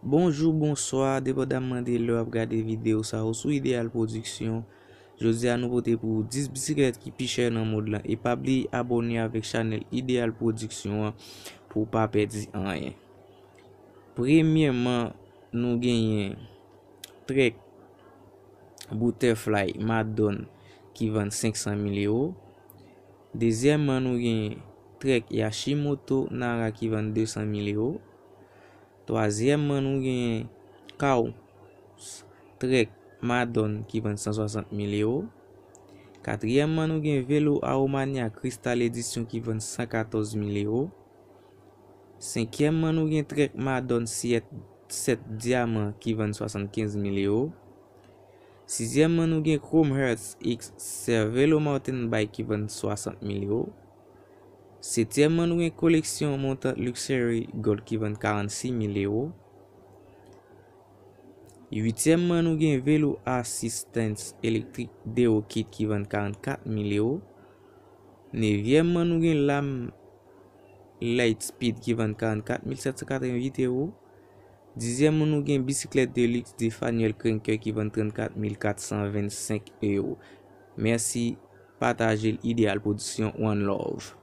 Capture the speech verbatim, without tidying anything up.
Bonjou, bonswa, depandamman de lè w ap gade videyo sa ou sou Ideal Production. Jodi a nou pote pou ou dis bisiklèt ki pi chè nan mond lan e pa bliye abòne avèk chanèl Ideal Production an pou w pa pèdi anyen. Premyèman, nou genyen trèk Butterfly Madon ki vann senk san mil ewo. Dezyèmman, nou genyen trèk Yashimoto Nara ki vann de san mil ewo. Twazyèmman, nou genyen Kaw trèk Madon ki vann san swasant mil ewo. Katriyèmman, nou gen velo Aromania Crystal Edition ki vann san katòz mil ewo. Senkyèmman, nou gen trèk Madon sèt, sèt Diamant ki vann swasannkenz mil ewo. Sizyèmman, nou gen Chrome Hearts X Cervelo Mountain Bike ki vann swasant mil ewo. Setyèmman, nou gen koleksyon Montant Luxury Gold ki vann karannsis mil ewo. Uityèmman, nou gen velo Assistance Electric Deo Kit ki vann karannkat mil ewo. Nevyèmman, nou gen lam Lightspeed ki vann karannkat mil sèt san katreventuit ewo. Dizyèmman, nou gen bisiklèt de luxe de Fanuel Cranker ki vann trannkat mil kat san vennsenk ewo. Mèsi, pataje l, Ideal Production, one love.